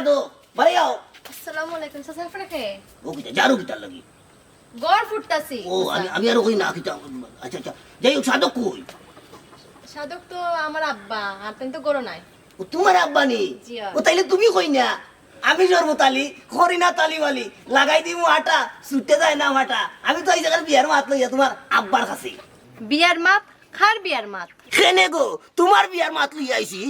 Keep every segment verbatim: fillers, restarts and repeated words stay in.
তো, বাড়ি যাও। আসসালামু আলাইকুম, চাচা, আপনি কে? ও কিতা, জারু কিতার লাগি? ঘর ফুটতাছি। ও, আমি, আমি আরো কই না, কিতা? আচ্ছা, আচ্ছা। যাই হোক, সাধক কই? সাধক তো আমার আব্বা, আর তাইন তো ঘরো নাই। ও, তোমার আব্বা নি? জি, অয়। ও, তাইলে তুমি কই না? আমি শরবত আলী, করি না তালিবালি, লাগাই দিমু আটা, ছুটে যায় না ফাটা। আমি তো এই জাগার বিয়ার মাত লইয়া তোমার আব্বার কাছে। বিয়ার মাত? কার বিয়ার মাত? কেনে গো, তোমার বিয়ার মাত লইয়া আইছি।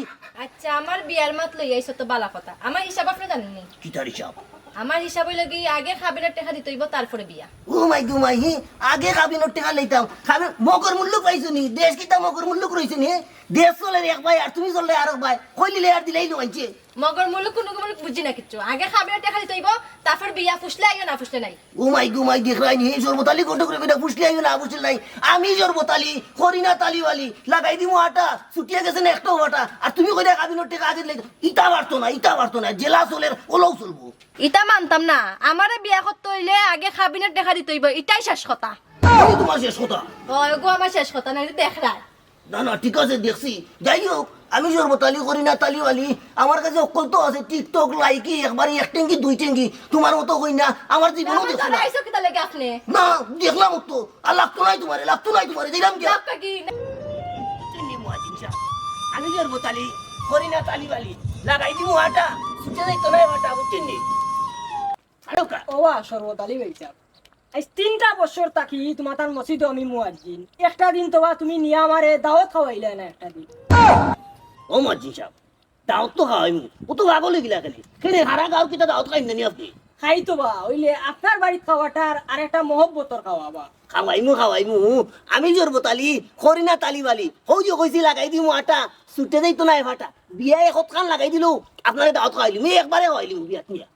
আচ্ছা, আমার বিয়ার মাত লইয়া আইছো তো বালা কথা। আমার হিসাব আপনি জানেন নি? কিতার হিসাব? আমার হিসাব অইলো কি, আগে কাবিনর টেকা দিতে অইবো, তারপরে বিয়া। ও মাই গো মাই, হি, আগে কাবিনর টেকা লইতাম। কাবিন, মগর মুল্লুক পাইছো নি? দেশ কিতা মগর মুল্লুক রইছে নি? দেশ চলের এক ভাই, আর তুমি চললে আরক ভাই। কইলিলে আর দিলাইলো আনছে। মগর মুল্লুক কুনু মুল্লুক বুঝি না কিচ্ছু। আগে কাবিনর টেকা দিতে অইবো, তারপর বিয়া, ফুসলে আইও না ফুসলে নাই। ও মাই গো মাই, দেখরায় নি, শরবত আলী ঘটক রে, বেটা, ফুসলে আইও না ফুসলে নাই। আমি শরবত আলী, করি না তালিবালি, লাগাই দিমু আটা, ছুটিয়া গেছে না একটাও ফাটা। আর তুমি কইরা কাবিনর টেকা আগে দিলে, ইতা পারতো না, ইতা পারতো না, জেলা চলের, ওলাও চলবো। ইতা মানতাম না। আমারে বিয়া করতে অইলে আগে কাবিনর টেকা দিতে অইবো, ইটাই শেষ কথা। আমি তোমার শেষ কথা। ও, এগো আমার শেষ কথা, নাইলে দেখরায়। না, না, ঠিক আছে, দেখছি। যাই হোক, আমি শরবত আলী, করি না তালিবালি। আমার কাছে অকল তো আছে, TikTok, লাইকি, একবারে এক টেঙ্গি, দুই টেঙ্গি। তোমার মতো কই না, আমার জীবনও আমার দেখছি ঘরে না। আইছো কিতা লাগে আপনি? না, দেখলাম তো। আর লাগতো নাই তোমারে, লাগতো নাই তোমারে, দিলাম কি? যাও কাকি। চিনি মুয়াজ্জিন সাহেব। আমি শরবত আলী, করি না তালিবালি। লাগাই দিমু আটা, ছুটে যাইতো না ফাটা, বুঝছেন নি? আরে কা? ওবা শরবত আলী ভাই সাহেব, আজ তিনটা বছর থাকি তোমার তার মসজিদে আমি মুয়াজ্জিন। একটা দিন তো বা তুমি নিয়া আমারে দাওয়াত খাওয়াইলে না একটা দিন। ও মুয়াজ্জিন সাহেব, দাওয়াত তো খাওয়াইমু। ও তো পাগল অইগেলা কেনে। কেনে হারা গাঁওর কিতা দাওয়াত খাইন না নি আপনি? খাই তো বা, অইলে আপনার বাড়িত খাওয়াটার আর একটা মহব্বতর খাওয়া বা। খাওয়াইমু, খাওয়াইমু। আমি শরবত আলী, করি না তালিবালি। হউ যে কইছি লাগাই দিমু আটা, ছুটে যাইতো না ফাটা। বিয়ায় কতখান লাগাই দিলো, আপনারে দাওয়াত খাওয়াইলিমু, একবারে খাওয়াইলিমু বিয়াত নিয়া।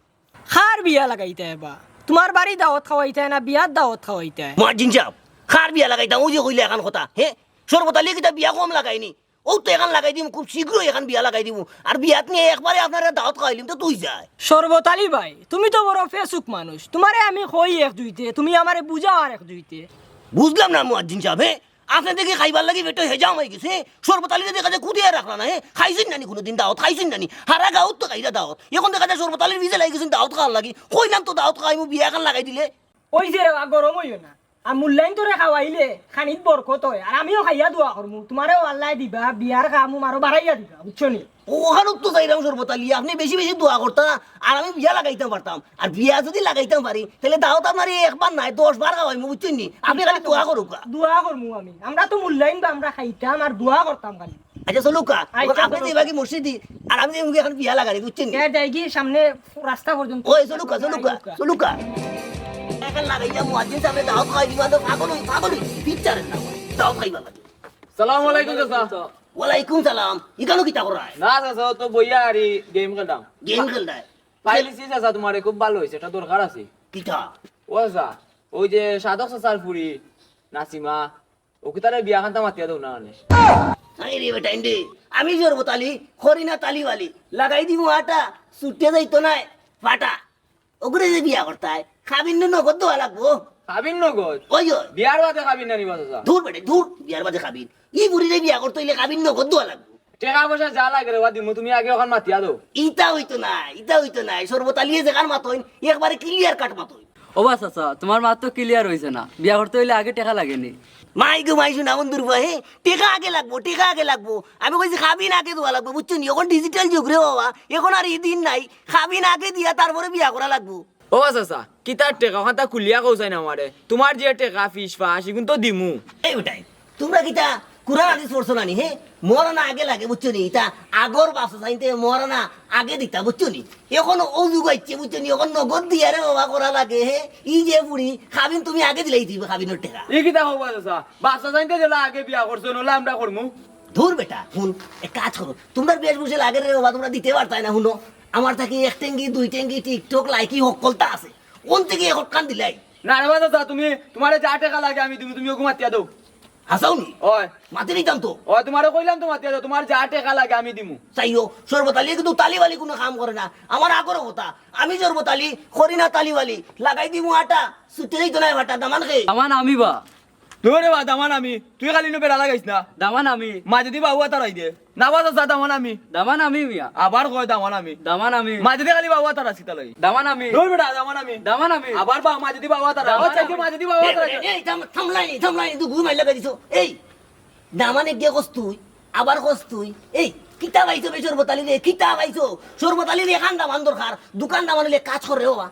কার বিয়া লাগাইতায় বা? তোমার বাড়ি দাওয়াত খাওয়াইতায় না বিয়ার দাওয়াত খাওয়াইতায়? মুয়াজ্জিন সাহেব, কার বিয়া লাগাইতাম? অউ যে কইলা এখান কথা, হে? শরবত আলী কিতা বিয়া কম লাগাইনি? অউ তো এখান লাগাই দিমু, খুব শীঘ্রই এখান বিয়া লাগাই দিমু। আর বিয়াত নিয়া একবারে আপনারে দাওয়াত খাওয়াইলিমু, তো তুই যায়। শরবত আলী ভাই, তুমি তো বড় ফেসুক মানুষ। তোমারে আমি কই এক দুইতে, তুমি আমারে বুঝাও আর এক দুইতে। বুঝলাম না মুয়াজ্জিন সাহেব, হে? আপনে দেখি খাইবার লাগি পেটো হেজাম অইগেছে, হে? শরবত আলীরে দেখা যায় কুদিয়া রাখলা না, হে? খাইছইন নানি কুনুদিন দাওয়াত, খাইছইন নানি? হারা গাঁওত তো খাইরা দাওয়াত। এখন দেখা যায় শরবত আলীর পিছে লাগি গেছইন দাওয়াত খাওয়ার লাগি। কইলাম তো দাওয়াত খাওয়াইমু, বিয়া এখান লাগাই দিলে। ওই যে রেবা, গরম অইও না। আর মূল্যায়ন তোরে খাওয়াইলে খানিত বরকত অয়, আর আমিও খাইয়া দোয়া করমু, তোমারেও আল্লায় দিবা, বিয়ার কাম আরো বাড়াইয়া দিবা, বুঝছো নি? অখানো তো চাইরাম শরবত আলী, আপনে বেশি বেশি দোয়া করতা, আর আমি বিয়া লাগাইতাম পারতাম। আর বিয়া যুদি লাগাইতাম পারি, তাইলে দাওয়াত আপনারে একবার নায়, দশ বার খাওয়াইমু, বুঝছইন নি? আপনে খালি দোয়া করউক্কা। দোয়া করমু আমি, আমরা তো মূল্যায়ন বা আমরা খাইতাম আর দোয়া করতাম খালি। আচ্ছা, চলউক্কা, আচ্ছা, আপনে চলউক্কা। যাইবা গি মসজিদে, আর আমি যাইমু গি এখান বিয়া লাগাইমু, বুঝছইন নি? এ, যাইগি সামনে রাস্তা পর্যন্ত। ওই, চলউক্কা, চলউক্কা, চলউক্কা। এখান লাগাইয়া মুয়াজ্জিন সাহেবরে দাওয়াত খাওয়াই দিবা, তো পাগল অই, পাগল অই, বিচারের না, দাওয়াত খাইবার লাগি। সালাম আলাইকুম চাচা। ওয়ালাইকুম সালাম। ইখানো কিতা করায়? না চাচা, অউ তো বইয়া আরি গেম খেলতাম। গেম খেলতায়? পাইলিছি চাচা, তোমারে খুব ভালা অইছে, একটা দরকার আছে। কিতা? ও চাচা, অউ যে সাধক চাচার ফুড়ি নাসিমা, অউ কিতারে বিয়া খানতা মাতিয়া দেও না মানে। আরে বেটা, ইন্দি, আমি শরবত আলী, করি না তালিবালি, লাগাই দিমু আটা, ছুটে যাইতো নায় ফাটা। অগুরে যে বিয়া করতায়, কাবিন নু নগদ দেওয়া লাগবো। কাবিন নগদ? ওই, ওই। বিয়ার বাদে কাবিন আনিবা চাচা? ধুর বেটা, ধুর, বিয়ার বাদে কাবিন। ই ফুড়িরে বিয়া করতে অইলে কাবিন নগদ দেওয়া লাগবো। টেকা পয়সা যা লাগে রেবা দিমু, তুমি আগে অখান মাতিয়া দেও। ইতা অইতো নায়, ইতা অইতো নায়। শরবত আলীয়ে যেখান মাতইন, একবারে clear cut মাতইন। ওবা চাচা, তোমার মাত তো clear অইছে না। বিয়া করতে অইলে আগে টেকা লাগে নি। মাই গো মাই, সোনা বন্ধুর ফুয়া, হে, টেকা আগে লাগবো, টেকা আগে লাগবো। আমি কইছি কাবিন আগে দেওয়া লাগবো, বুঝছো নি? অখন digital যুগ রে বাবা, অখন আর ই দিন নাই। কাবিন আগে দিয়া তারপরে বিয়া করা লাগবো। ও চাচা, কিতার টেকা? অখানতা খুলিয়া কও চাইন আমারে। তোমার যে টেকা ফিস ফাস, ইগুন তো দিমু। এই বেটাই, তুমরা কিতা কুরআন হাদিস পড়ছো না নি, হে? মরানা আগে লাগে, বুঝছো নি? ইতা আগর বাপ চাচাইন্তে মরানা আগে দিতা, বুঝছো নি? অখন অউ যুগ আইছে, বুঝছো নি? অখন নগদ দিয়া রে বাবা করা লাগে, হে? ই যে ফুড়ি, কাবিন তুমি আগে দিলাইতায়, কাবিনর টেকা। ই কিতা কও বা চাচা? বাপ চাচাইন্তে যেলা আগে বিয়া করছইন, অলা আমরা করমু। ধুর বেটা, হুন, এক কাজ করো, তুমরার বেশ বুঝে লাগে রে বাবা, তুমরা দিতে পারতায় না, হুনো। আমার থাকি এক টেঙ্গি, দুই টেঙ্গি, TikTok, লাইকি হক্কলতা আছে। অন থাকি এক কান দিলাই। না রেবা চাচা, তুমি, তোমারে যা টেকা লাগে আমি দিমু, তুমি অগু মাতিয়া দেও। হাছাউ নি? ওই। মাতি দিতাম তো। ওই, তোমারে কইলাম তো মাতিয়া দেও, তোমার যা টেকা লাগে আমি দিমু। চাইও, শরবত আলী কিন্তু তালিবালি কুনু কাম করে না। আমার আগর কথা, আমি শরবত আলী, করি না তালিবালি, লাগাই দিমু আটা, ছুটে যাইতো নায় ফাটা, দামান কে? দামান আমি বা। দূর রে বা, দামান আমি। তুই খালি নু বেড়া লাগাইস না। দামান আমি। মাঝেদি বাবু আতার আই দে। না বা চাচা, দামান আমি। দামান আমি মিয়া। আবার কয় দামান আমি। দামান আমি। মাঝেদি খালি বাবু আতার আসি তা লাগি। দামান আমি। দূর বেটা, দামান আমি। দামান আমি। আবার বা মাঝেদি বাবু আতার আই। দামান ও চাচা, আমি। মাঝেদি বাবু আতার আই। এই, এই, থাম-, থামলাই নি, থামলাই নি, তুই ঘুমাই লাগাই দিছ। এই, দামানে গিয়ে কস তুই, আবার কস তুই। এই, কিতা পাইছো বে শরবত আলী রে, কিতা পাইছো? শরবত আলীর এখান দামান দরকার, দুখান দামান অইলে কাজ করে ও বা।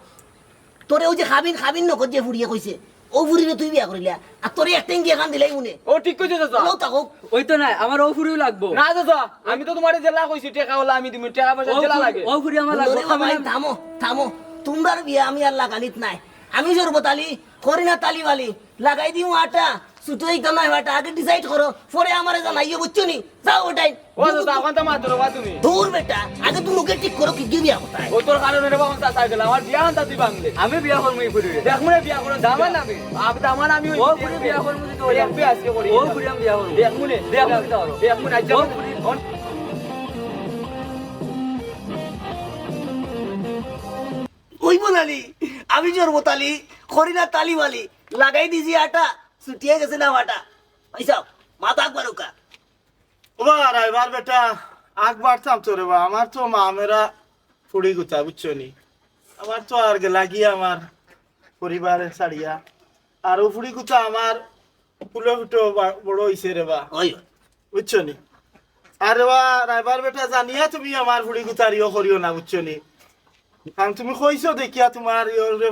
তোরে অউ যে খাবিন, খাবিন নগদ যে ফুড়িয়ে কইছে, অউ ফুড়িরে তুই বিয়া করিলা, আর তোরে এক টেঙ্গি এখান দিলাই মনে। ও ঠিক কইছো চাচা। অউ থাকউক। ওই তো নাই, আমার অউ ফুড়িউ লাগবো। না চাচা, আমি তো তুমারে যেলা কইছি, টেকা অলা আমি দিমু, টেকা পয়সা অউ যেলা ফুড়ি, লাগে। অউ ফুড়ি আমার লাগবো, হুনো রে বাবা, খাবিন। থামো, থামো। তুমরার বিয়া আমি আর লাগানিত নাই। আমি শরবত আলী, করি না তালি বালি, লাগাই দিমু আটা, ছুটে দিতাম না বেটা, আগে decide করো, পরে আমারে জানাইও, বুঝছো নি? যাও ওটাই। ও চাচা, অখন তো মাতরো বা তুমি। দূর বেটা, আগে তুমি ওকে ঠিক করো, কি কি বিয়া কোথায়? ও তোর কারণে রে বাবা, চাচা গেল, আমার বিয়া আনতা তুই বাংলে। আমি বিয়া করমু ই ফুড়িরে। দেখমু রে বিয়া করো, দামান আমি। আপ দামান আমি অউ ফুড়ি বিয়া করমু যদি অউ এক বিয়া আজকে করি। অউ ফুড়ি আমি বিয়া করমু। দেখমু নে। দেখমু কিতা করো। দেখমু না, অউ ফুড়ি। ওই বলালি, আমি শরবত আলী, করি না তালি বালি, লাগাই দিছি আটা, ছুটিয়ে গেছে না ফাটা। ওই সব, মাথা একবার উকা। ও বা, রাইবার বেটা, আকবার থামতো রে বা, আমার তো মা মেরা ফুড়ি গুতা, বুঝছো নি? আমার তো আর গেলা গিয়া আমার পরিবারে ছাড়িয়া। আর অউ ফুড়ি গুতা আমার কুলো ফুটো বা-, বড় অইছে রে বা। ওই, ওই। বুঝছো নি? আর রে বা, রাইবার বেটা জানিয়া তুমি আমার ফুড়ি গুতারিও করিও না, বুঝছো নি? কারণ তুমি কইছো দেখিয়া তুমার ইয়র রে,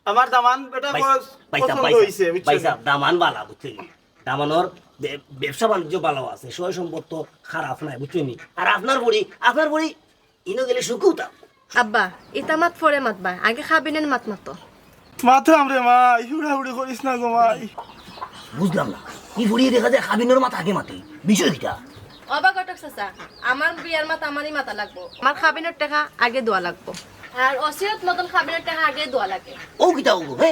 আমার দামান বেটা ভাই, পছ-, ভাই সাহেব, পছন্দ ভাই সাহেব, অইছে, বুঝছো ভাই নি? সাহেব, দামান বালা, বুঝছো নি? দামানর বে-, ব্যবসা বাণিজ্য বালা আছে, সয় সম্পদ তো খারাপ নাই, বুঝছো নি? আর আপনার ফুড়ি, আপনার ফুড়ি ইনো গেলে সুখেও থাকবো। আব্বা, ইতা মাত পরে মাতবা, আগে খাবিনের মাত মাতো। মাতরাম রে মাই, হুড়াহুড়ি করিস না গো মাই। বুঝলাম না, ই ফুড়িয়ে দেখা যায় খাবিনর মাত আগে মাতে, বিষয় কিতা? ও বা ঘটক চাচা, আমার বিয়ার মাত আমারই মাতা লাগবো। আমার খাবিনর টেকা আগে দেওয়া লাগবো। আর অসিয়ত মতন খাবিনর টেকা আগে দেওয়া লাগে। অউ কিতা অইবো, হে?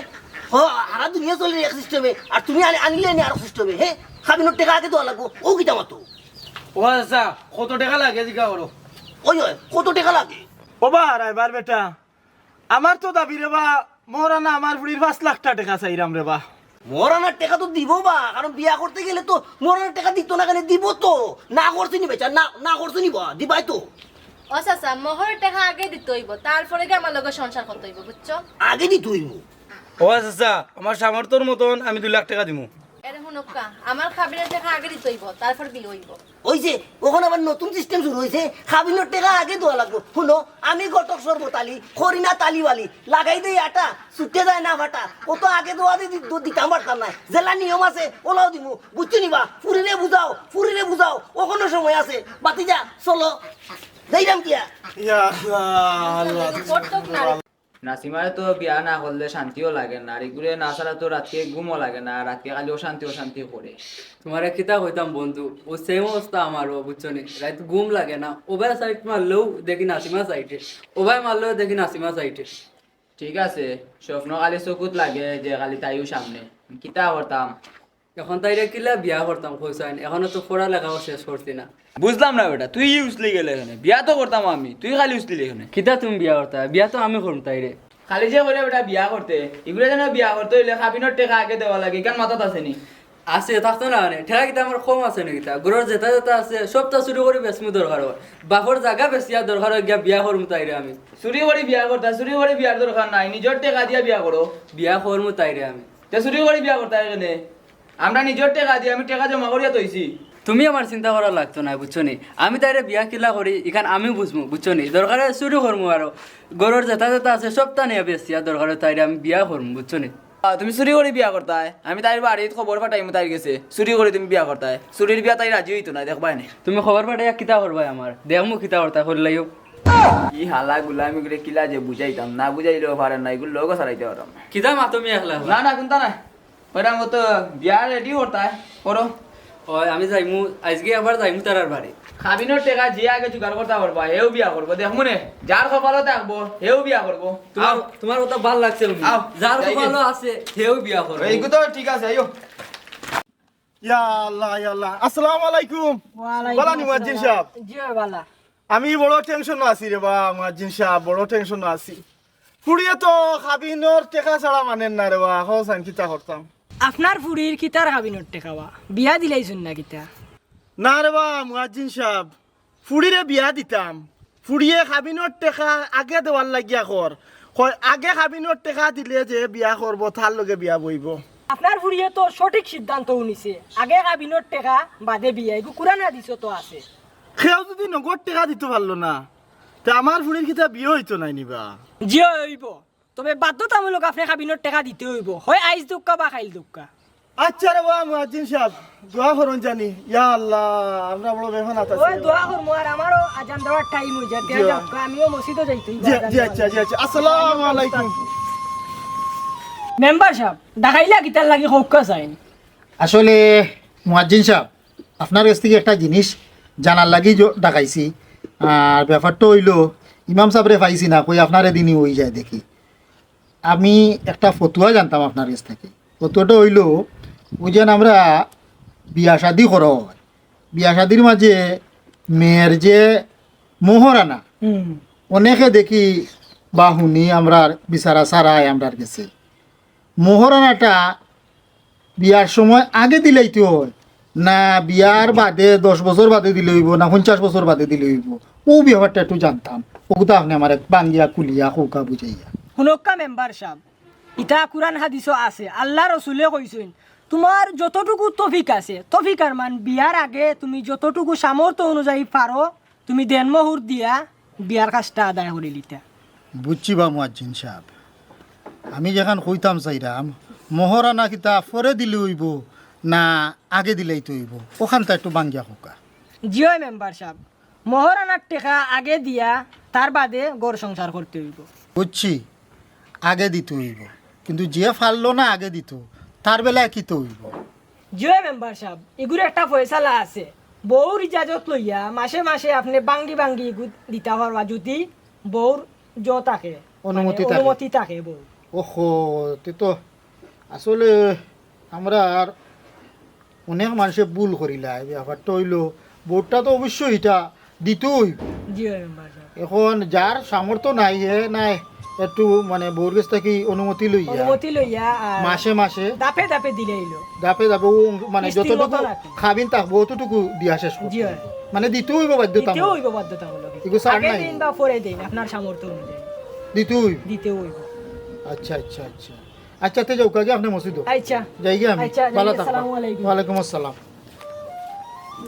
হ, হারা দুনিয়া চলে এক system এ, আর তুমি আনি-, আনিলে নি আরক system এ, হে? খাবিনর টেকা আগে দেওয়া লাগবো, অউ কিতা মাতো? ও চাচা, কত টেকা লাগে জিগা করো। ওই, ওই, কত টেকা লাগে? ও বা, রাইবার বেটা, আমার তো দাবি রে বা, মোহরানা আমার ফুড়ির পাঁচ লাখ টা টেকা চাইরাম রে বা। মোহরানার টেকা তো দিবো বা, কারণ বিয়া করতে গেলে তো মোহরানার টেকা দিতো না কেনে, দিবো তো। না করছে নি বেটা, না, না করছে নি বা, দিবায় তো। ও চাচা, মোহরের টেকা আগে দিতে অইবো, তারপরে গিয়া আমার লগে সংসার করতে অইবো, বুঝছো? আগে দিতে অইবো। ও চাচা, আমার সামর্থ্যর মতন আমি দুই লাখ টেকা দিমু। এরে হুনউক্কা, আমার খাবিনর টেকা আগে দিতে অইবো, তারপর বিয়া অইবো। ওই যে, অখন আবার নতুন system শুরু অইছে, খাবিনর টেকা আগে দেওয়া লাগবো। হুনো, আমি ঘটক শরবত আলী, করি না তালিবালি, লাগাই দেই আটা, ছুটে যায় না ফাটা। অত আগে দেওয়া দি-, দি-, দিতাম পারতাম না। যেলা নিয়ম আছে, অলাও দিমু। বুঝছো নি বা? ফুড়িরে বুঝাও, ফুড়িরে বুঝাও। অখনো সময় আছে। বাতিজা, চলো। যাইরাম কিয়া? ইয়া আল্লাহ, আল্লাহ। করতোক না রে। নাসিমারে তো বিয়া না করলে শান্তিও লাগে না, আর ইগুরে না ছাড়া তো রাতকে ঘুমও লাগে না, রাতকে খালি অশান্তি অশান্তি করে। তুমারে কিতা কইতাম বন্ধু, অউ same অবস্থা আমারও, বুঝছো নি? রাইত ঘুম লাগে না, ওবায় side মারলেও দেখি নাসিমা side এ, ওবায় মারলেও দেখি নাসিমা side এ। ঠিক আছে, স্বপ্ন খালি চকুত লাগে যে খালি তাইও সামনে, কিতা করতাম? অখন তাইরে কিলা বিয়া করতাম কইছাইন, অখনো তো পড়ালেখাও শেষ করছি না। বুঝলাম না বেটা, তুই উছলি গেলে কেনে? বিয়া তো করতাম আমি, তুই খালি উছলিলে কেনে? কিতা তুমি বিয়া করতায়? বিয়া তো আমি করমু তাইরে। খালি যে কইরে বেটা বিয়া করতে, ইগুরে যেন বিয়া করতে অইলে খাবিনর টেকা আগে দেওয়া লাগে, ইখান মাথাত আছে নি? আছে, থাকতো না মানে। টেকা কিতা আমার কম আছে নি কিতা? ঘরর যেটা যেটা আছে, সবটা চুরি করি বেচমু দরকার অয়। বাপর জাগা বেচিয়া দরকার অয় গিয়া বিয়া করমু তাইরে আমি। চুরি করি বিয়া করতায়, চুরি করি বিয়ার দরকার নাই, নিজর টেকা দিয়া বিয়া করো। বিয়া করমু তাইরে আমি। তে চুরি করি বিয়া করতায় কেনে? আমরা নিজর টেকা দি, আমি টেকা জমা করিয়া থইছি। তুমি আমার চিন্তা করা লাগতো নায়, বুঝছো নি? আমি তাইরে বিয়া কিলা করি, ইখান আমিও বুঝমু, বুঝছো নি? দরকারে চুরি করমু আরো। ঘরর যেটা যেটা আছে, সবটা নিয়া বেচিয়া দরকারে তাইরে আমি বিয়া করমু, বুঝছো নি? আ, তুমি চুরি করি বিয়া করতায়? আমি তাইর বাড়িত খবর পাঠাইমু তাইর গেছে। চুরি করি তুমি বিয়া করতায়। চুরির বিয়া তাই রাজি অইতো নায়, দেখবায় নে। তুমি খবর পাঠাইয়া কিতা করবায় আমার? দেখমু কিতা করতায়, করিলাইও। ই হালা গুলামি করে কিলা যে বুঝাইতাম, না বুঝাইলেও পারে না, ইগুর লগও ছাড়াইতে পারতাম না। কিতা মাতো মি একলা? না, না, কুন্তা নায়। ওরা মতো বিয়া ready করতায়, করো। ওই, আমি যাইমু, আইজকে আবার যাইমু তারার বাড়ি। খাবিনর টেকা যে আগে জোগাড় করতা পারবা, হেউ বিয়া করবো। দেখমু নে, যার কপালো থাকবো, হেউ বিয়া করবো। তোমার, আও। তোমার কথা ভালা লাগছে হুনি। আও, যার যাই গে। কপালো আছে, হেউ বিয়া করবো। ইগু তো ঠিক আছে, আইও। ইয়া আল্লাহ, ইয়া আল্লাহ। আসসালামু আলাইকুম। ওয়ালাইকুম বালা নি মুয়াজ্জিন আসসালাম। সাহেব? জি, বালা। আমি বড় tension আছি রে বা, মুয়াজ্জিন সাহেব, বড় tension আছি। ফুড়িয়ে তো খাবিনর টেকা ছাড়া মানের না রে বা, কও চাইন কিতা করতাম? আপনার ফুড়ির কিতার কাবিনর টেকা বা? বিয়া দিলাইছইন না কিতা? না রে বা মুয়াজ্জিন সাব, ফুড়িরে বিয়া দিতাম, ফুড়িয়ে কাবিনর টেকা আগে দেওয়ার লাগিয়া কর। কয়, আগে কাবিনর টেকা দিলে যে বিয়া করবো, তার লগে বিয়া বইবো। আপনার ফুড়িয়ে তো সঠিক সিদ্ধান্ত নিছে, আগে কাবিনর টেকা বাদে বিয়া, এগু কুরআন হাদিসও তো আছে। কেউ যুদি নগদ টেকা দিতো পারলো না, তে আমার ফুড়ির কিতা বিয়া অইতো নায় নি বা? জি অইবো, তবে বাধ্যতামূলক আপনে কাবিনর টেকা দিতে অইবো, হয় আইজ দেউক্কা বা কাইল দেউক্কা। আচ্ছা রে বা মুয়াজ্জিন সাব, দোয়া করইন জানি। ইয়া আল্লাহ, আমরা বড় বেপনাত আছি। ওই দোয়া করমু, আর আমারও আজান দেওয়ার টাইম অই যার, জি। যাউক্কা, আমিও মসজিদো যাইতে অইবো, জি, আজান জি, দেওয়ার আচ্ছা, জি, আচ্ছা। আসসালামু আলাইকুম। মেম্বার সাব, ডাকাইলা কিতার লাগি কউক্কা চাইন? আসলে মুয়াজ্জিন সাব, আপনার গেছ থাকি একটা জিনিস জানার লাগি জ-, ডাকাইছি। আর ব্যাপারটা অইলো, ইমাম সাবরে পাইছি না, কই আপনারে দিনই অই যায় দেখি। আমি একটা ফতুয়া জানতাম আপনার গেছ থাকি। ফতুয়াটা অইলো, অউ যেন আমরা বিয়া শাদি করা অয়, বিয়া শাদির মাঝে মেয়ের যে মোহরানা, হুম। অনেকে দেখি বা হুনি আমরার বিচারা ছাড়াই আমরার গেছে, মোহরানাটা বিয়ার সময় আগে দিলাইতে অয় না বিয়ার বাদে দশ বছর বাদে দিলে অইবো না পঞ্চাশ বছর বাদে দিলে অইবো? অউ ব্যাপারটা একটু জানতাম। অগুতা আপনে আমারে ভাঙ্গিয়া খুলিয়া কউক্কা বুঝাইয়া। হুনউক্কা মেম্বার সাব, ইতা কুরআন হাদিসও আছে, আল্লার রসুলে কইছইন, তুমার যতটুকু তৌফিক আছে, তৌফিক আর মান বিয়ার আগে তুমি যতটুকু সামর্থ্য অনুযায়ী পারো, তুমি দেনমোহর দিয়া বিয়ার কাজটা আদায় করিলিতা। বুঝছি বা মুয়াজ্জিন সাব, আমি যেখান কইতাম চাইরাম, মোহরানা কিতা পরে দিলে অইবো না আগে দিলাইতে অইবো, অখানতা একটু ভাঙ্গিয়া কউক্কা। জি অয় মেম্বার সাব, মোহরানার টেকা আগে দিয়া তার বাদে ঘর সংসার করতে অইবো। বুঝছি, আগে দিতে অইবো, কিন্তু যে পারলো না আগে দিতো, তার বেলায় কিতা অইবো? জি অয় মেম্বার সাব, ইগুর একটা ফয়সালা আছে। বউর ইজাজত লইয়া মাসে মাসে আপনে ভাঙ্গি ভাঙ্গি ইগু দিতা পারবা, যুদি বউর জ থাকে, অনুমতি মানে, থাকে। অনুমতি থাকে বউর। ওহো, তে তো আসলে আমরার অনেক মানষে ভুল করিলায়। ব্যাপারটা অইলো, বউরটা তো অবশ্যই ইটা দিতউ অইবো। জি অয় মেম্বার সাব। এখন যার সামর্থ্য নাই, হে নাই একটু মানে বউর গেছ থাকি অনুমতি লইয়া, অনুমতি লইয়া আর মাসে মাসে ধাপে ধাপে দিলে অইলো। ধাপে ধাপে অউ মানে কিস্তির যতটুকু মতন আর কি। কাবিন থাকবো অতটুকু দিয়া শেষ করতে জি অয়। অইবো। মানে দিতউ অইবো বাধ্যতামূলক। দিতেউ অইবো বাধ্যতামূলক। এগু ছাড় আগে নাই। দিন বা পরে দিন, আপনার সামর্থ্য অনুযায়ী। দিতউ অইবো। দিতেউ অইবো। আচ্ছা, আচ্ছা, আচ্ছা। আচ্ছা, তে যাউক্কা গি আপনে মসজিদো। আচ্ছা। যাইগি আমি। আচ্ছা, ভালা যাইগি, থাকবা। আসসালামু আলাইকুম। ওয়ালাইকুম আসসালাম।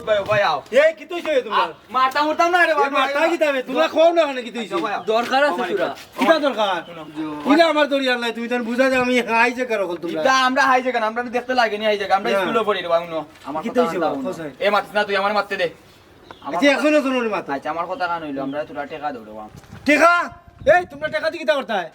ভাই, ভাই, আও। এ, কিতা অইছে তুমরার? আ, মারতাম উরতাম না রে, এ, ভাই, মারতা ভাই। কিতা বে? তুমরা কও না কেনে কিতা অইছে? দরকার আছে তোরা। কিতা দরকার? হুনো। ইটা আমার দরিয়ার নাই, তুমি তান বুঝা যায় আমি হাই যে কারো কল তুমরা। ইটা আমরা হাই যে কেন? আমরা দেখতে লাগে নি হাই যে, আমরা না। স্কুলো পড়ি রে, ভাই, হুনো। আমার কিতা কথা অইছে হুনো। বাবা? এ মাতিস না, তুই আমারে মাততে দে। আমার আচ্ছা, কথা এখনো শুনো নি মাতো। আচ্ছা, আমার কথা কান অইলো, আমরা তোরা টেকা দেও রে, বাবা। টেকা? এই, তুমরা টেকা দি কিতা করতায়?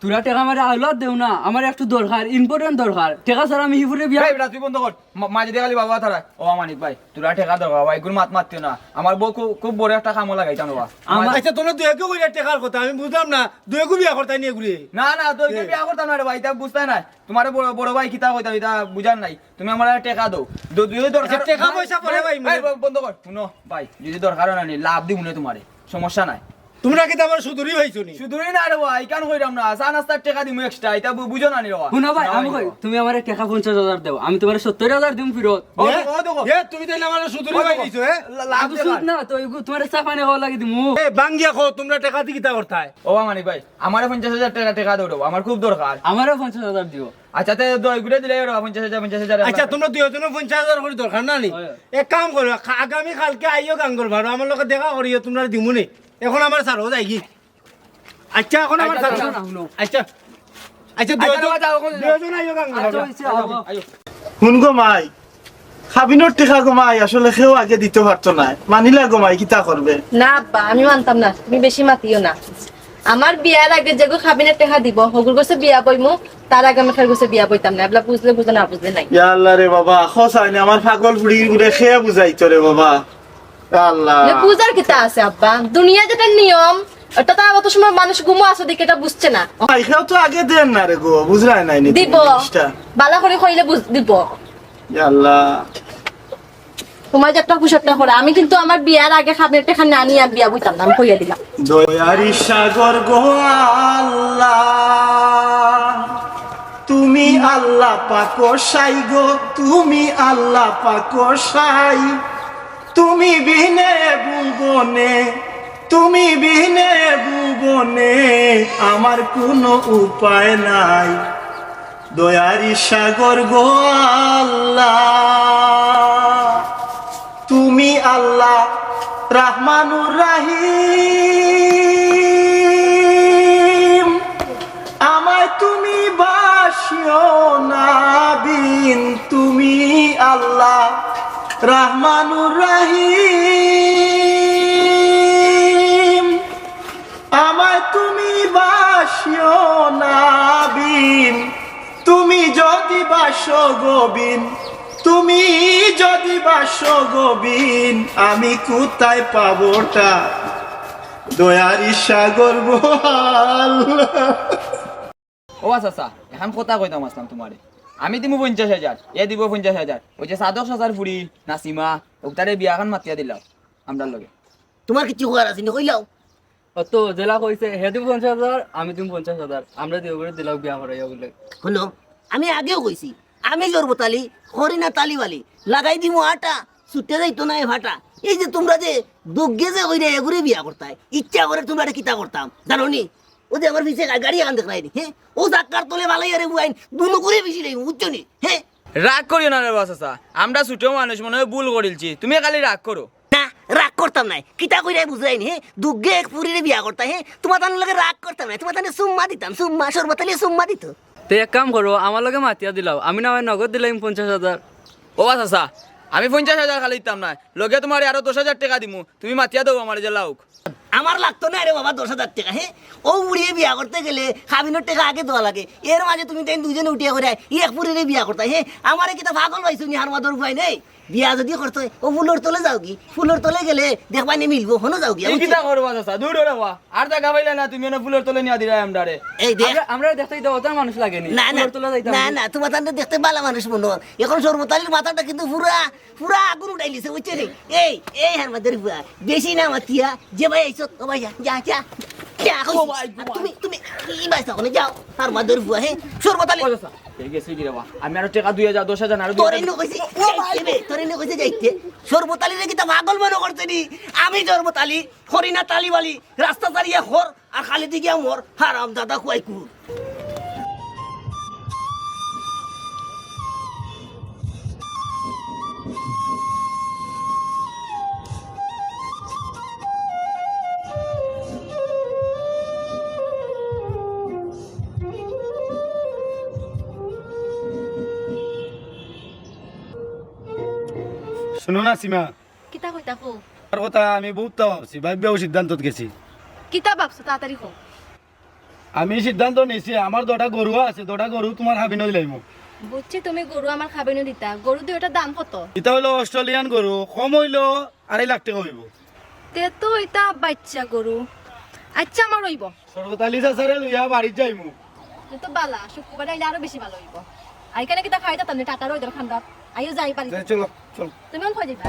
তোরা টেকা আমারে আওলাত দেও না, আমার একটু দরকার, important দরকার। টেকা ছাড়া আমি হিফুরে বিয়া এই বেটা, তুই বন্ধ কর। মা-, মাঝে দিয়ে খালি বাবা তারা। ও মানিক ভাই, তোরা টেকা দরকার, বাবা, এগুলো মাত মাতিও না। আমার বউ খুব, খুব বড় একটা কামো লাগাইতাম বাবা। আমার আচ্ছা, তোমরা দুয়েকে কইরা টেকার কথা, আমি বুঝলাম না। দুয়েকে বিয়া করতায় নি এগুলি? না, না, দুয়েকে এ। বিয়া করতাম না রে ভাই, ইতা বুঝতায় না। তোমারে বড়, বড় ভাই কিতা কইতাম, ইতা বুঝার নাই। তুমি আমারে টেকা দেও। দ-, দুয়ে দরকার আচ্ছা, টেকা পয়সা পরে ভাই, এই, মানে ব-, বন্ধ কর। হুনো ভাই, যদি দরকার অয় না নি, লাভ দিমু নে তোমারে। সমস্যা নাই। তুমরা কিতা আমার সুদুরি পাইছো নি? সুদুরি না রে ভাই, কেন কইরাম না? চা নাস্তার টেকা দিমু extra, ইতা বু-, বুঝো না নি রে ভাই? হুনো ভাই, না আমি ভাই, কই, তুমি আমারে টেকা পঞ্চাশ হাজার দেও, আমি তোমারে সত্তর হাজার দিমু ফিরত। ও, এ? ও দেখো। এ, তুমি তাইলে আমার সুদুরি ও দেখো। পাইছো, এ? লা-, লাভ আমি দে সুদ ভাই। না, তো এগু তোমারে চা পানি খাওয়া লাগি দিমু। এ, বাঙ্গিয়া কও, তুমরা টেকা দি কিতা করতায়? ও মানিক ভাই, আমারে পঞ্চাশ হাজার টেকা, টেকা দেও রে, আমার খুব দরকার। আমারেও পঞ্চাশ হাজার দিও। আচ্ছা, তে দয়া করে দিলে এবার পঞ্চাশ হাজার, পঞ্চাশ হাজার আচ্ছা, আমরা তুমরা দুইজনে পঞ্চাশ হাজার করি দরকার না নি? হয়, হয়। এক কাম করো, খা-, আগামী কালকে আইও গাঙ্গর ভাড়া, আমার লগে দেখা করিও, তুমরারে দিমু নে। এখন আমার স্যারও যাইগি। আচ্ছা, এখন আমার আচ্ছা, স্যার আচ্ছা, হুনো। আচ্ছা। আচ্ছা, আচ্ছা, দুইজন, বাবা, যাও, এখন যাও। দুইজন আইও গাঙ্গর আচ্ছা, ভাড়া। হইছে, আও, আও। আইও। হুন গো মাই, কাবিনর টেকা গো মাই, আসলে কেউ আগে দিতো পারতো নায়। মানিলা গো মাই, কিতা করবে? না আব্বা, আমি মানতাম না, তুমি বেশি মাতিও না। আমার বিয়ার আগে যেগু কাবিনর টেকা দিবো, হগুর গেছে বিয়া বইমু, তার আগে আমি কার গেছে বিয়া বইতাম না। এবলা বুঝলে বুঝো, না বুঝলে নাই। ইয়া আল্লাহ রে বাবা, খোঁজ হয়নি, আমার পাগল বুড়ির ঘুরে খেয়ে বুঝাইতো রে বাবা। ইয়া আল্লাহ। এ বুঝার কিতা আছে আব্বা? দুনিয়া যেটা নিয়ম, অর্থাৎ অত সময় মানুষ ঘুমো আছে দেখে এটা বুঝছে না। ভাই, কেউ তো আগে দেন না রে গো, বুঝলাই নাই নি তুমি জিনিসটা। বালা করি কইলে বুঝ-, দিবো। ইয়া আল্লাহ। তোমার যে একটা পোশাকটা পরা, আমি কিন্তু আমার বিয়ার আগে কাবিনর টেকা না নিয়া আমি বিয়া বইতাম না, আমি কইয়া দিলাম। দয়ারি সাগর গো আল্লাহ, তুমি আল্লাহ পাক সাই গো, তুমি আল্লাহ পাক সাই। তুমি বিনে ভুবনে, তুমি বিনে ভুবনে আমার কোনো উপায় নাই। দয়ারি সাগর গো আল্লাহ, তুমি আল্লাহ রহমানুর রাহিম। আমায় তুমি বাসিও না বিন, তুমি আল্লাহ রহমানুর রাহিম। আমায় তুমি বাসিও না বিন, তুমি যদি বাসো গো বিন, তুমি যদি বাসো গো বিন, আমি কোথায় পাবোটা? দয়ারি সাগর গো আল্লাহ। ও আচ্ছা, আচ্ছা, এখন কথা কইতাম আসলাম তোমারে। আমি দিমু পঞ্চাশ হাজার, এ দিব পঞ্চাশ হাজার। ওই যে সাদক চাচার ফুড়ি নাসিমা, ওটারে বিয়াখান মাতিয়া দিলাও আমরার লগে। তোমার কিচ্ছু করার আছে নি, কইলাও। অত জেলা কইছে, হে দিমু পঞ্চাশ হাজার, আমি দিমু পঞ্চাশ হাজার, আমরা দিও করে দিলাও বিয়া করাইয়া বলে। হুনো, আমি আগেও কইছি, আমি জরবত আলী, করি না তালিবালি, লাগাই দিমু আটা, ছুটে যাইতো না এ ফাটা। এই যে তোমরা যে দুগ্গে যে কইরা এগুরে বিয়া করতায়, ইচ্ছা করে তোমরা এটা কিতা করতাম, জানো নি? ও যে আমার পিছে গা-, গাড়ি এখন দেখলাই নি, হ্যাঁ? ও জাক্কার তলে বালাই আরে বুয়াইন, দুনো করে বেশি লাগবো, বুঝছো নি? হ্যাঁ? রাগ করিও না রে বা চাচা, আমরা ছোট মানুষ, মনে হয় ভুল করিলছি, তুমি খালি রাগ করো। না, রাগ করতাম নাই। কিতা কইরায় বুঝাইন, হে? দুগ্গে এক ফুরিরে বিয়া করতা, হে? তোমার তান লগে রাগ করতাম নাই। তোমার তানে সুম্মা দিতাম, সুম্মা, শরবত আলী সুম্মা দিত। তে এক কাম করো, আমার লগে মাতিয়া দিলাও। আমি না হয় নগদ দিলাম পঞ্চাশ হাজার। ও বা চাচা, আমি পঞ্চাশ হাজার খালি দিতাম না, লগে তোমারে আরো দশ হাজার টেকা দিমু, তুমি মাতিয়া দেও আমারে যে লাউক। আমার লাগতো না রে বাবা দশ হাজার টেকা, হে? ও বুড়িয়ে বিয়া করতে গেলে খাবিনর টেকা আগে দেওয়া লাগে। এর মাঝে তুমি তাই দুইজনে উঠিয়া করে ই এক ফুরিরে বিয়া করতা, হে? আমারে কিতা পাগল পাইছো নি, হারমাদর উপায় নেই। বিয়া যদি করতে হয়, ও ফুলর তলে যাওগি, ফুলর তলে গেলে দেখবা নি মিলবো, হনো যাওগি, এই বুঝছো? কিতা করবা চাচা? দূর রে বাবা, আর জাগা পাইলা না, তুমি এনে ফুলর তলে নিয়া দিরায় আমরারে। এই দেখ। আমরা, আমরা দেখতে তো অত মানুষ লাগে নি। না, না, ফুলর তলে যাইতাম না, কি? না, তোমার তান্ডে দেখতে বালা মানুষ মনে হয়। এখন শরবত আলীর মাথাটা কিন্তু পুরা, পুরা আগুন উঠাই লিছে, বুঝছো নি? এই, এই হারমাদর ফুয়া, বেশি না মাতিয়া, যে ভাই আইছো, ও ভাই, যা, যা, যা। যা, কইছি। ও ভাই, আর তুমি, তুমি, ই ভাই তখন যাও, হারমাদর ফুয়া, হে, শরবত আলী। ও চাচা, এই গেছে কি রে বা? আমি আরো টেকা দুই হাজার, দশ হাজার আরো দুই হাজার। তোরে নু কইছি, ও ভাই। যাইতে রে, তোরে নু কইছি যাইতে। শরবত আলীরে কিতা পাগল মনে করছে নি? আমি শরবত আলী, করি না তালিবালি, রাস্তা ছাড়িয়া খর, আর খালি দিকে মর, হারাম দাদা কুয়াই কুর। শুনো না সীমা, কিতা কইতা কও? আর কথা আমি বহুত ভাবছি, ভাবিয়াও সিদ্ধান্তত গেছি। কিতা ভাবছো, তাড়াতাড়ি কও। আমি সিদ্ধান্ত নিছি, আমার দুটা গরু আছে, দুটা গরু তোমার খাবিনো দিলাইমু। বুঝছি, তুমি গরু আমার খাবিনো দিতা। গরু দুইটার দাম কত? ইটা হইলো অস্ট্রেলিয়ান গরু, কম হইলো আড়াই লাখ টেকা হইবো। তে তো ইটা বাচ্চা গরু। আচ্ছা, আমার হইবো। শরবত আলী চাচারে লইয়া বাড়িত যাইমু। তে তো বালা, শুক্রবারে আইলে আরো বেশি বালা হইবো। আর এখানে কিতা খাইতা তামনে টাকার ওই দরকার। আইও যাই বাড়ি। যাই, চলো, চলো। তুমি কোন খাওয়া যাইবা?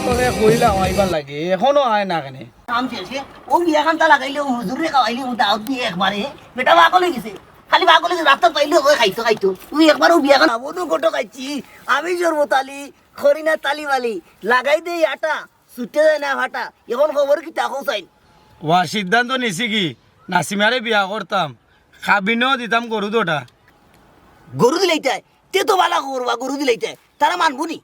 তোরে কইলাম আইবার লাগি, এখনো আয় না কেনে? কাম শেষে ও বিয়াখানটা লাগাইলে, ও হুজুরে খাওয়াইলে, ও দাওয়াত দিয়ে একবারে, বেটা পাগল হয়ে গেছে। খালি পাগল হয়ে গেছে, রাস্তা পাইলে ওই খাইতো, খাইতো। তুই একবার ও বিয়াখান, বনু কত খাইছি। আমি শরবত আলী, করি না তালিবালি, লাগাই দেই আটা, ছুটে যায় না ফাটা। এখন খবর কিতা কও চাইন? ওয়া সিদ্ধান্ত নিছি কি, নাসিমারে বিয়া করতাম, খাবিনও দিতাম গরু দুটা। গরু দিলাইতায়? তে তো বালা খবর বা, গরু দিলাইতায়। তারা মানবো নি?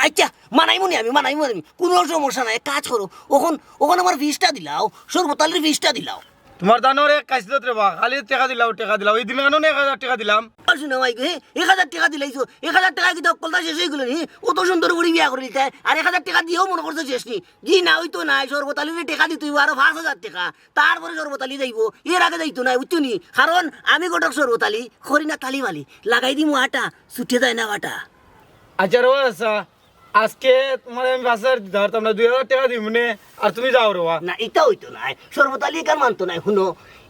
আচ্ছা, মানাইমু নি আমি, মানাইমু নি আমি। কোনো সমস্যা নাই, এক কাজ করো। ওখন, ওখন আমার ফিসটা দিলাও, শরবত আলীর ফিসটা দিলাও। তোমার দানোর এক কাইসলত রে বা, খালি টেকা দিলাও, টেকা দিলাও। এই দিন কেন এক হাজার টেকা দিলাম? আর শুনো ভাই, হে, এক হাজার টেকা দিলাইছো, এক হাজার টেকা কিতা অকলতা শেষ হয়ে গেল নি? অত সুন্দর করে বিয়া করে নিতে, আর এক হাজার টেকা দিয়েও মনে করছো শেষ নি? জি না, ওই তো নাই, শরবত আলীরে টেকা দিতে হইব আরো পাঁচ হাজার টেকা, তারপরে শরবত আলী যাইব, এর আগে যাইতো না, বুঝছো নি? কারণ আমি ঘটক শরবত আলী, করি না তালিবালি, লাগাই দিমু আটা, ছুটে যায় না বাটা। আচ্ছা রে, আচ্ছা, আজকে তোমার আমি পাঁচ হাজার দিতে পারতাম না, দুই হাজার টেকা দিমু নে, আর তুমি যাও রে বা। না, এটা হইতো না, শরবত আলী এখান মানতো না। শুনো,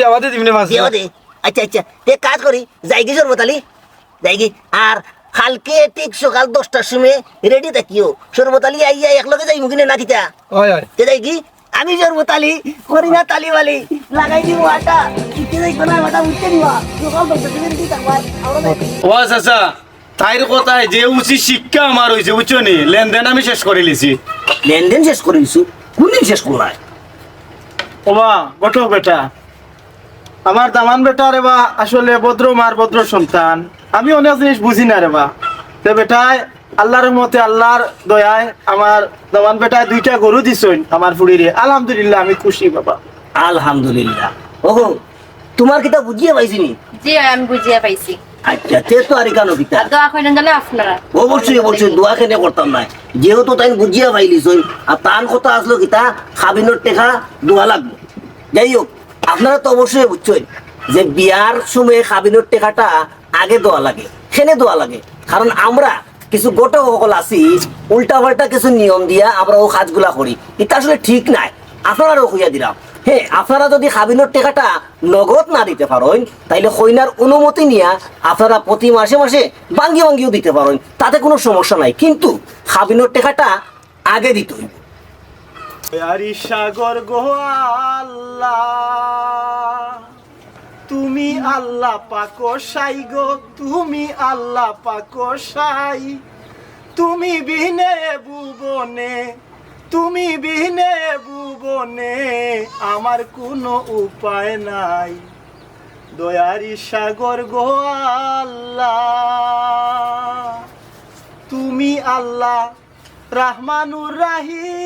বিয়া বাদে দিবি না মাছ। বিয়া বাদে? আচ্ছা, আচ্ছা, তে কাজ করি, যাইগি শরবত আলী, যাইগি। আর কালকে ঠিক সকাল দশটার সময় রেডি থাকিও। শরবত আলী আইয়া একলগে যাইমু কিনে না কিতা? অয়, অয়। তে যাইগি, আমি শরবত আলী, করি না তালি বালি, লাগাই দিব আটা, ইতে যাইব না, আটা উঠতে দিবা। সকাল দশটার সময় রেডি থাকবা, আমরা যাই। ও চাচা, তাইর কথায় যে উচিত শিক্ষা আমার অইছে, বুঝছো নি? লেনদেন আমি শেষ করি লিছি। লেনদেন শেষ করি লিছো? কোনদিন শেষ করলায়? ওবা, ঘটক বেটা, আমার দামান বেটা রে বা, আসলে ভদ্র মার ভদ্র সন্তান। আমি অনেক জিনিস বুঝি না রে বা। তে বেটায় আল্লাহর রহমতে, আল্লাহর দয়ায় আমার দামান বেটায় দুইটা গরু দিছইন আমার ফুড়িরে। আলহামদুলিল্লাহ, আমি খুশি বাবা। আলহামদুলিল্লাহ। ওগো, তোমার কিতা বুঝিয়া পাইছি নি? জি, আমি বুঝিয়া পাইছি। আচ্ছা, তে তো আর ইকানো কিতা? আর দোয়া কইলেন জানো আপনারা? অবশ্যই, অবশ্যই, দোয়া কেনে করতাম না। যেহেতু তাই বুঝিয়া পাইলিছইন, আর তান কথা আসলো কিতা, খাবিনর টেকা দোয়া লাগবো। যাই হোক, আপনারা তো অবশ্যই বুঝছইন যে বিয়ার সময় খাবিনর টেকাটা আগে দেওয়া লাগে, কেনে দেওয়া লাগে। কারণ আমরা কিছু ঘটক সকল আছি, উল্টা পাল্টা কিছু নিয়ম দিয়া আমরা ও কাজগুলা করি, ইটা আসলে ঠিক নায়। আপনারারও কইয়া দিলাম, হ্যাঁ, আপনারা যদি খাবিনর টেকাটা নগদ না দিতে পারইন, তাইলে কইনার অনুমতি নিয়া আপনারা প্রতি মাসে মাসে ভাঙ্গি ভাঙ্গিও দিতে পারইন, তাতে কোনো সমস্যা নাই, কিন্তু খাবিনর টেকাটা আগে দিতে হইব। দয়ারি সাগর গো আল্লাহ, তুমি আল্লাহ পাকো সাই গো, তুমি আল্লাহ পাকো সাই। তুমি বিনে ভুবনে, তুমি বিনে ভুবনে আমার কোনো উপায় নাই। দয়ারি সাগর গো আল্লাহ, তুমি আল্লাহ রহমানুর রাহিম।